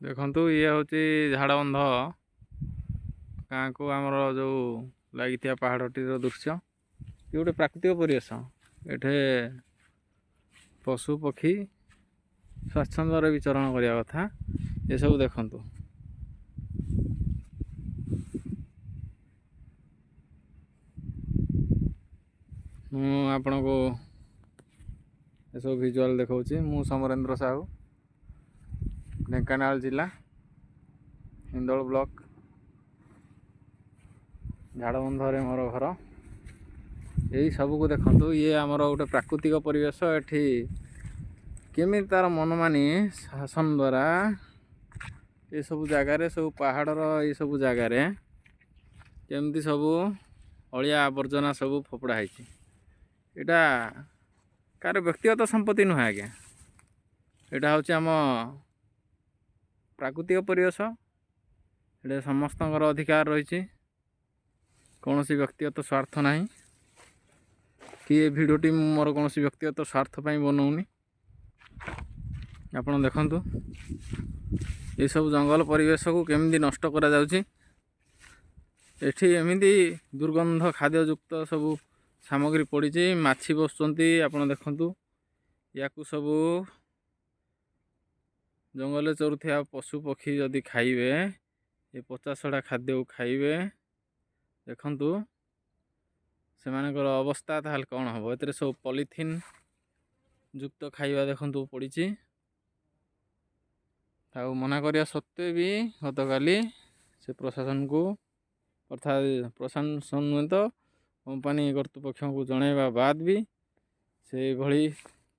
ଦେଖନ୍ତୁ, ଇଏ ହେଉଛି ଝାଡ଼ବନ୍ଧ ଗାଁକୁ ଆମର ଯେଉଁ ଲାଗିଥିବା ପାହାଡ଼ଟିର ଦୃଶ୍ୟ। ଇଏ ଗୋଟେ ପ୍ରାକୃତିକ ପରିବେଶ। ଏଠି ପଶୁ ପକ୍ଷୀ ସ୍ୱଚ୍ଛନ୍ଦରେ ବିଚରଣ କରିବା କଥା। ଏସବୁ ଦେଖନ୍ତୁ। ମୁଁ ଆପଣଙ୍କୁ ଏସବୁ ଭିଜୁଆଲ୍ ଦେଖାଉଛି। ମୁଁ ସମରେନ୍ଦ୍ର ସାହୁ, ଢେଙ୍କାନାଳ ଜିଲ୍ଲା ହିନ୍ଦୋଳ ବ୍ଲକ ଝାଡ଼ବନ୍ଧରେ ମୋର ଘର। ଏଇ ସବୁକୁ ଦେଖନ୍ତୁ, ଇଏ ଆମର ଗୋଟେ ପ୍ରାକୃତିକ ପରିବେଶ। ଏଠି କେମିତି ତାର ମନମାନି ଶାସନ ଦ୍ୱାରା ଏସବୁ ଜାଗାରେ, ସବୁ ପାହାଡ଼ର ଏଇସବୁ ଜାଗାରେ କେମିତି ସବୁ ଅଳିଆ ଆବର୍ଜନା ସବୁ ଫୋପଡ଼ା ହେଇଛି। ଏଇଟା କାହାର ବ୍ୟକ୍ତିଗତ ସମ୍ପତ୍ତି ନୁହେଁ ଆଜ୍ଞା, ଏଇଟା ହେଉଛି ଆମ ପ୍ରାକୃତିକ ପରିବେଶ। ଏଇଟା ସମସ୍ତଙ୍କର ଅଧିକାର ରହିଛି, କୌଣସି ବ୍ୟକ୍ତିଗତ ସ୍ୱାର୍ଥ ନାହିଁ କି ଏ ଭିଡ଼ିଓଟି ମୁଁ ମୋର କୌଣସି ବ୍ୟକ୍ତିଗତ ସ୍ୱାର୍ଥ ପାଇଁ ବନଉନି। ଆପଣ ଦେଖନ୍ତୁ, ଏସବୁ ଜଙ୍ଗଲ ପରିବେଶକୁ କେମିତି ନଷ୍ଟ କରାଯାଉଛି। ଏଠି ଏମିତି ଦୁର୍ଗନ୍ଧ ଖାଦ୍ୟଯୁକ୍ତ ସବୁ ସାମଗ୍ରୀ ପଡ଼ିଛି, ମାଛି ବସୁଛନ୍ତି। ଆପଣ ଦେଖନ୍ତୁ, ୟାକୁ ସବୁ ଜଙ୍ଗଲରେ ଚରୁଥିବା ପଶୁ ପକ୍ଷୀ ଯଦି ଖାଇବେ, ଏ ପଚାସଢ଼ା ଖାଦ୍ୟକୁ ଖାଇବେ, ଦେଖନ୍ତୁ ସେମାନଙ୍କର ଅବସ୍ଥା ତାହେଲେ କ'ଣ ହେବ। ଏଥିରେ ସବୁ ପଲିଥିନ୍ ଯୁକ୍ତ ଖାଇବା ଦେଖନ୍ତୁ ପଡ଼ିଛି। ତାକୁ ମନା କରିବା ସତ୍ତ୍ୱେ ବି ଗତକାଲି ସେ ପ୍ରଶାସନକୁ, ଅର୍ଥାତ୍ ପ୍ରଶାସନ ନୁହେଁ ତ କମ୍ପାନୀ କର୍ତ୍ତୃପକ୍ଷଙ୍କୁ ଜଣାଇବା ବାଦ ବି ସେଇଭଳି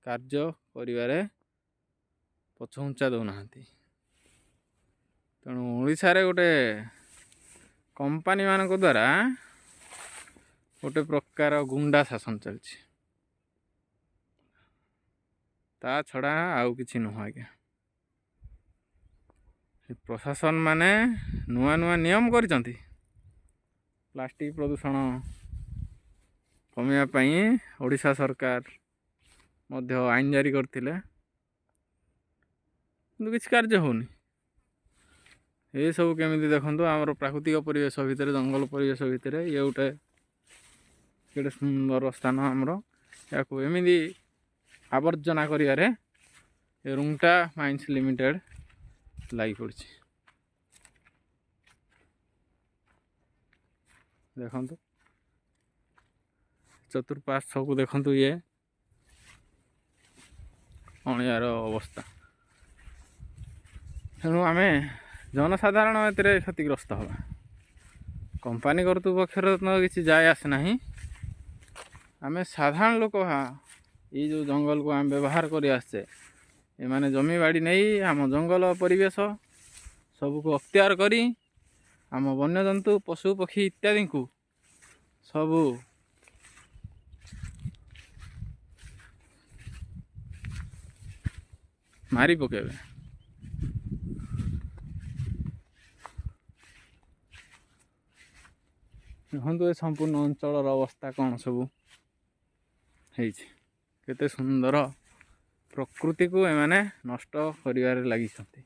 କାର୍ଯ୍ୟ କରିବାରେ ପଛଘୁଞ୍ଚା ଦେଉନାହାନ୍ତି। ତେଣୁ ଓଡ଼ିଶାରେ ଗୋଟେ କମ୍ପାନୀମାନଙ୍କ ଦ୍ୱାରା ଗୋଟେ ପ୍ରକାର ଗୁଣ୍ଡା ଶାସନ ଚାଲିଛି, ତା ଛଡ଼ା ଆଉ କିଛି ନୁହଁ ଆଜ୍ଞା। ପ୍ରଶାସନ ମାନେ ନୂଆ ନୂଆ ନିୟମ କରିଛନ୍ତି ପ୍ଲାଷ୍ଟିକ୍ ପ୍ରଦୂଷଣ କମିବା ପାଇଁ। ଓଡ଼ିଶା ସରକାର ମଧ୍ୟ ଆଇନ ଜାରି କରିଥିଲେ, କିନ୍ତୁ କିଛି କାର୍ଯ୍ୟ ହେଉନି। ଏସବୁ କେମିତି ଦେଖନ୍ତୁ, ଆମର ପ୍ରାକୃତିକ ପରିବେଶ ଭିତରେ, ଜଙ୍ଗଲ ପରିବେଶ ଭିତରେ ଇଏ ଗୋଟେ କେଡ଼େ ସୁନ୍ଦର ସ୍ଥାନ ଆମର। ୟାକୁ ଏମିତି ଆବର୍ଜନା କରିବାରେ ଏ ରୁଙ୍ଗଟା ମାଇନ୍ସ ଲିମିଟେଡ଼ ଲାଗି ପଡ଼ିଛି। ଦେଖନ୍ତୁ ଚତୁର୍ପାର୍ଶ୍ୱକୁ, ଦେଖନ୍ତୁ ଇଏ ଅଳିଆର ଅବସ୍ଥା। ତେଣୁ ଆମେ ଜନସାଧାରଣ ଏଥିରେ କ୍ଷତିଗ୍ରସ୍ତ ହେବା। କମ୍ପାନୀ କର୍ତ୍ତୃପକ୍ଷର ତ କିଛି ଯାଏ ଆସେ ନାହିଁ। ଆମେ ସାଧାରଣ ଲୋକ ଏଇ ଯେଉଁ ଜଙ୍ଗଲକୁ ଆମେ ବ୍ୟବହାର କରି ଆସିଛେ, ଏମାନେ ଜମି ବାଡ଼ି ନେଇ ଆମ ଜଙ୍ଗଲ ପରିବେଶ ସବୁକୁ ଅକ୍ତିଆର କରି ଆମ ବନ୍ୟଜନ୍ତୁ ପଶୁ ପକ୍ଷୀ ଇତ୍ୟାଦିଙ୍କୁ ସବୁ ମାରି ପକାଇବେ। ଦେଖନ୍ତୁ ଏ ସମ୍ପୂର୍ଣ୍ଣ ଅଞ୍ଚଳର ଅବସ୍ଥା କ'ଣ ସବୁ ହେଇଛି। କେତେ ସୁନ୍ଦର ପ୍ରକୃତିକୁ ଏମାନେ ନଷ୍ଟ କରିବାରେ ଲାଗିଛନ୍ତି।